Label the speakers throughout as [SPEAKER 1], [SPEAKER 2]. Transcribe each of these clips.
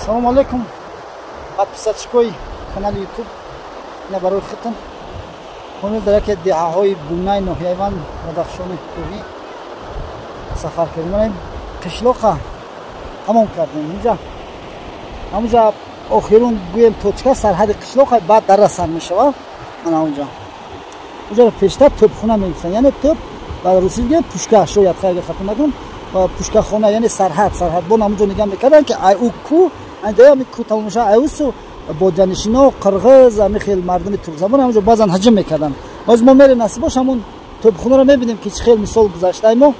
[SPEAKER 1] Салом алейкум, подписчикои канали YouTube. Ина барои худтон. Ҳамин дар яке деҳаҳои Бунай ноҳияи Ван, Бадахшони кӯҳӣ сафар кардем. Қишлоқа тамом кардем. Инҷа ҳамунҷа охирун гӯем точка сарҳади қишлоқа, баъд дара сар мешавад. Ана онҷа. Онҷа пештар тӯпхона мегуфтанд. Яъне тӯп ба русӣ мегӯянд пушка, шояд агар хато накунам, пушкахона, яъне сарҳад, сарҳадбон ҳамунҷо нигаҳ мекарданд, ки ай ӯ кӯ, ами кӯ тамом мешавад, ай ӯсу боҷанишино, қирғиз, ами хел мардуми туркзабон ҳамунҷо баъзан ҳаҷм мекарданд. Боз мо мерем, насиб бош, ҳамун тӯпхонаро мебинем, ки чӣ хел мисол гузаштаи мо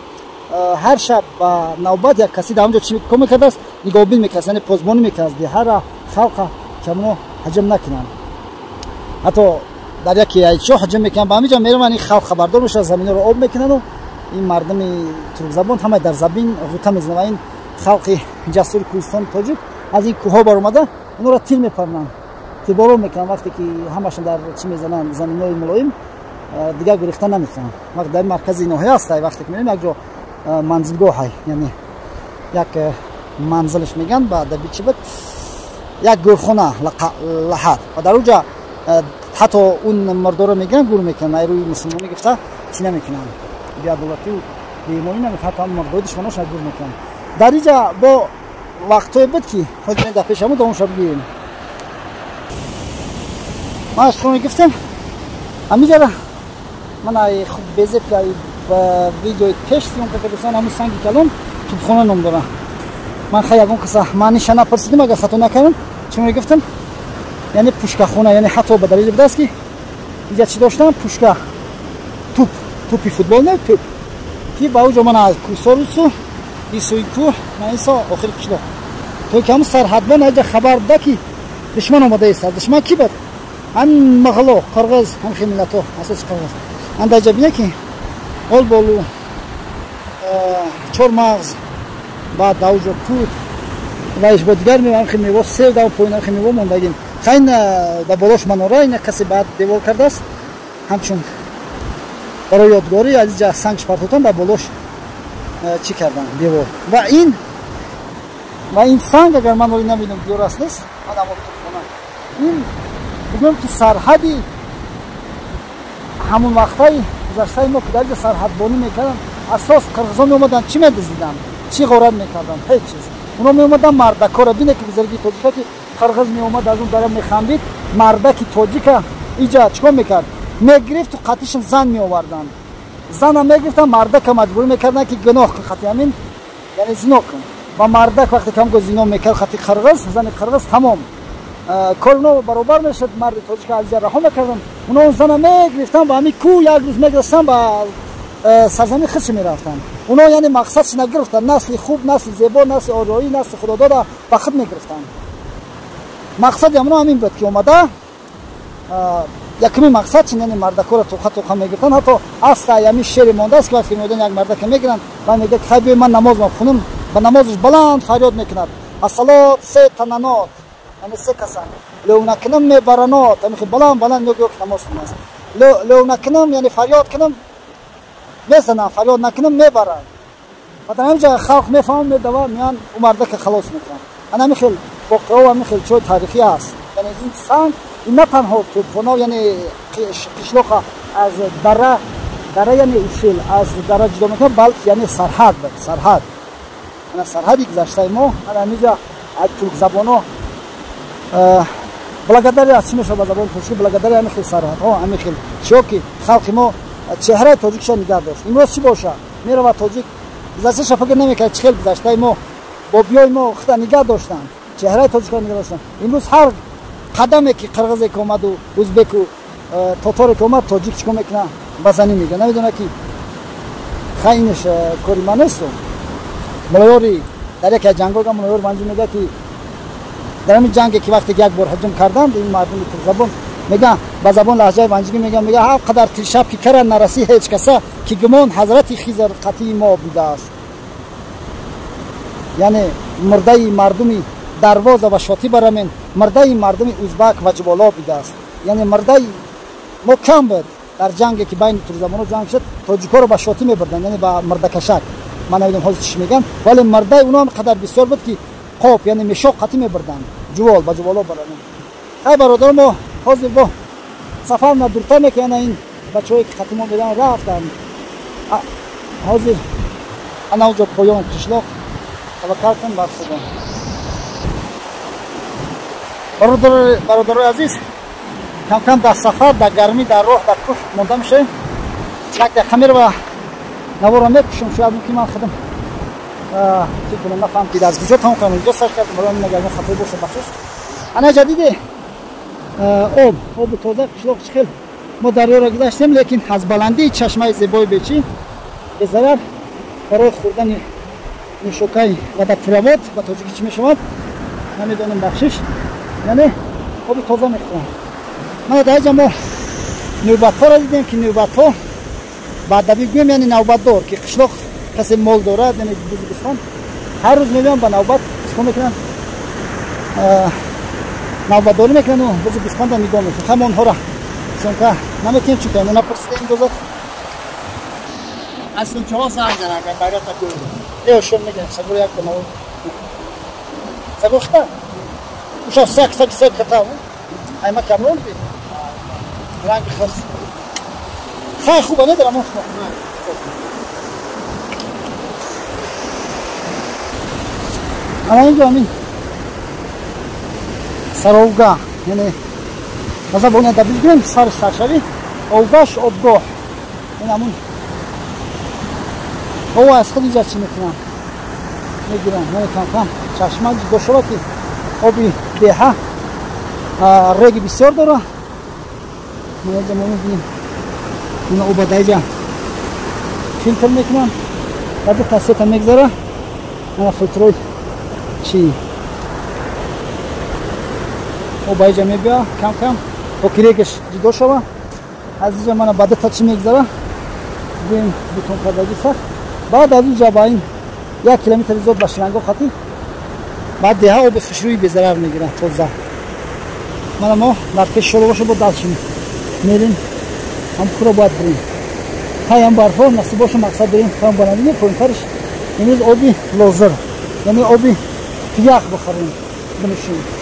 [SPEAKER 1] ҳар шаб ба навбат як каси дар ҳамунҷо чӣ кор мекардааст, нигоҳбин мекард, яъне посбонӣ мекард деҳара, халқа, ки ҳамуно ҳаҷм накунанд. Ҳатто дар яке айчо ҳаҷм мекунанд, ба ҳаминҷо мераванд, ин халқ хабардор мешавад, заминҳоро об мекунанду ин мардуми туркзабон ҳама дар забин ғӯта мезананд ва ин халқи ҷасури кӯҳистони тоҷик аз ин кӯҳҳо баромада онҳоро тир мепарнанд, тирборон мекунанд. Вақте ки ҳамашон дар чӣ мезананд, заминҳои мулоим, дигар гурехта наметавонанд. Вақт дар маркази ноҳия аст, вақте ки мерем як ҷо манзилгоҳ, яъне як манзилаш мегӯянд, ба адаби чӣ буд, як гӯрхона лаҳад, ва дар онҷа ҳатто он мардоро мегиранд, гур мекунанд, ай рӯи мусулмонӣ гуфта чӣ намекунанд, беадолатию беимонӣ намекунанд, ҳатто мардои душманошон гур мекунанд. Дар инҷа бо вақтҳое буд, ки ҳозир дар пешамон давомша бигӯем. Ман аз шумо мегуфтем, ҳаминҷара ман ай хуб безеб ки ай ба видеои пеш съёмка кардасан, ҳамин санги калон тӯбхона ном дорад. Ман хай ягон каса маъниша напурсидим, агар хато накардам, чӣ мегуфтам, яъне пушкахона, яъне ҳатто ба далеле будааст, ки инҷа чӣ доштам, пушка, туп, тупи футбол не, туп, ки ба уҷо ман аз кӯҳсорусу исӯи кӯҳ ман исо охири қишлоқ, то ки ҳамун сарҳадбон аҷа хабар буда, ки душман омада истад. Душман ки буд? Ҳамин мағло, қирғиз, ҳамин хел миллатҳо, асоси қирғиз. Андаҷа бине, ки олболу, чормағз, баъд дар уҷо тут ва иш бо дигар мева, ҳамин хел мева, сев дар поин, ҳамин хел мева мондагин. Хайн дар болош манора, ина касе баъд девор кардааст, ҳамчун барои ёдгорӣ аз инҷа санг партотан, дар болош чӣ кардан, девор. Ва ин санг, агар ман оли намедонам, диёр аст, нест, ман амо тӯбхона, ин бигӯем, ки сарҳади ҳамун вақтҳои гузаштаи мо, ки дар инҷа сарҳадбонӣ мекарданд. Асос қирғизон меомаданд, чӣ медуздиданд, чӣ ғорат мекарданд? Ҳеҷ чиз. Оно меомаданд мардакора, бине ки бузургии тоҷика, ки қирғиз меомад, аз он дара механдид, мардаки тоҷика иҷа чӣ кор мекард? Мегирифту қатишн зан меоварданд. Зана мегирифтанд, мардака маҷбурӣ мекарданд, ки гуноҳ кун, қати ҳамин, яъне зино кун. Ва мардак вақте ки ҳамго зино мекард қати қирғиз, зани қирғиз, тамом, кори оно баробар мешуд, марди тоҷика аз иҷа раҳо мекарданд. Оно он зана мегирифтанд, ба ҳамин кӯ як рӯз мегирастанд, ба сарзамини худшо мерафтанд. Оно яъне мақсадш нагирифтанд, насли хуб, насли зебо, насли ориёӣ, насли худодода ба худ мегирифтанд. Мақсади ҳамоно ҳамин буд, ки омада якумин мақсад чин, яъне мардакоро тоқа тоқа мегирифтанд. Ҳатто аста ҳамин шере мондааст, ки вақте меодан як мардака мегиранд ва мегӯяд, ки хай биёй, ман намоз махонам, ба намозаш баланд фарёд мекунад: «Ассалот се тананот», яъне се каса лёв накунам, мебаранот. Ҳамин баланд баланд мегӯяд, ки намоз хонааст. Лёв накунам, яъне фарёд кунам, мезанам, фарёд накунам, мебаранд. Ва дар ҳамин ҷа халқ мефаҳмад, медава, меян, ӯ мардака халос мекунанд. Ана ҳамин хел воқеао, ҳамин хел чои таърихӣ аст. Яъне ин санг, ин на танҳо тӯбхона, яъне қишлоқа аз дара, дара яъне ушел, аз дара ҷудо мекунад, балки яъне сарҳад буд, сарҳад, ана сарҳади гузаштаи мо. Ана ҳаминҷа туркзабоно благодаря чӣ мешавад ба забони тоҷикӣ, благодаря ҳамин хел сарҳадҳо, ҳамин хел чиё, ки халқи мо чеҳраи тоҷикиша нигаҳ дошт. Имрӯз чӣ боша, меравад тоҷик, гузашташа фикр намекард, чӣ хел гузаштаи мо, бобиёи мо худа нигаҳ доштанд, чеҳраи тоҷикро нигаҳ доштанд. Имрӯз ҳар қадаме ки қирғизе ки омаду узбеку тоторе ки омад, тоҷик чӣ кор мекунад? Ба занӣ мегӯяд. Намедонад, ки хай инаш кори ман несту. Мулоёри дар яке аз ҷангҳо, Мулоёри Ванҷӣ мегӯяд, ки дар ҳамин ҷанге, ки вақте як бор ҳуҷум карданд ин мардуми туркзабон, мегӯян, ба забон лаҳҷаи ванҷигӣ мегӯян, мегӯян: «Ҳар қадар тиршаб ки кара, нарасӣ ҳеҷ каса, ки гумон ҳазрати Хизр қатъии мо будааст». Яъне мурдаи мардуми Дарвоза ва Шотӣ барамен, мурдаи мардуми узбак ва Ҷуболо будааст. Яъне мурдаи мо кам буд. Дар ҷанге, ки байни туркзабонҳо ҷанг шуд, тоҷикҳоро ба шотӣ мебурданд, яъне ба мурдакашак. Ман намедонам ҳозир чӣ мегӯям, вале мурдаи онҳо ҳам қадар бисёр буд, ки Қоп, яъне мешоқ қатӣ мебурданд, ҷувол ба ҷуволо баранд. Хай бародар, мо ҳозир бо сафар надуртар мекунем. Ин бачаҳое ки қатӣ мо медан рафтанд, ҳозир ана онҷо поён қишлоқ. Таваккал кун бар Худо. Бародарои азиз, кам-кам дар сафар, дар гармӣ, дар роҳ, дар кӯҳ монда мешавем. Як дақиқа мерава, наворо мекушам. Шояд мумкин ман худам чӣ кунам, нафаҳмам ки аз куҷо тамом кардам, инҷо сар кардам. Барои ҳамин агар хатое боша, бахшиш. Ана ҷадиде об, оби тоза. Қишлоқ чӣ хел, мо дарёро гузаштем, лекин аз баландии чашмаи зебои Бечӣ безарар барои хӯрдани нӯшокаи водопровод, ба тоҷикӣ чӣ мешавад намедонам, бахшиш, яъне оби тоза мехӯрам. Мана дар инҷа мо навбатҳоро дидем, ки навбатҳо ба адабӣ гӯем, яъне навбатдор, ки қишлоқ касе мол дорад, яъне бузи, гӯсфанд, ҳар рӯз мебиён ба навбат. Чикор мекунанд? Навбатдорӣ мекунанд, бузи гӯсфанда нигоҳ мекунанд. Ҳама онҳоро съёмка намекунем, чунки мо напурсидаем иҷозат.
[SPEAKER 2] Аз чоҳо занг занам барои
[SPEAKER 1] Е, шо мегӯям, сагур як бана сагур хта уша сак сак сак ката айма камрон би ранги хас. Хай, хуба недорам. Ана инҷо ҳамин саровга, яъне ба забони адабӣ гӯем, сар саршавӣ овгаш, обгоҳ, ин ҳамун ов аз худ инҷа чӣ мекунам, мегирам. Яъне камкам чашма ҷудо шава, ки оби деҳа реги бисёр дора. Инҷа мо мебинем, ина оба даиҷа филтр мекунам, баъд кассета мегзара. Ана филтрои чӣ оба иҷа мебиёя, кам кам то ки регаш ҷудо шава. Аз иҷа мана ба дута чӣ мегзара, гӯем бутон кардагӣ сахт. Баъд аз инҷа ба ин 1 километри зиёд ба шланго қатӣ баъд деҳа оби хушрӯи безарар мегирад, тоза. Мана мо дар пеши шоло боша, бо дальше мерем, ҳам куро бояд бирем. Ҳай, ҳам барфо насиб боша, мақсад дорем ҳам баландӣ поинтариш. Имрӯз оби лозир, яъне оби ях бихӯрем, бинӯшем.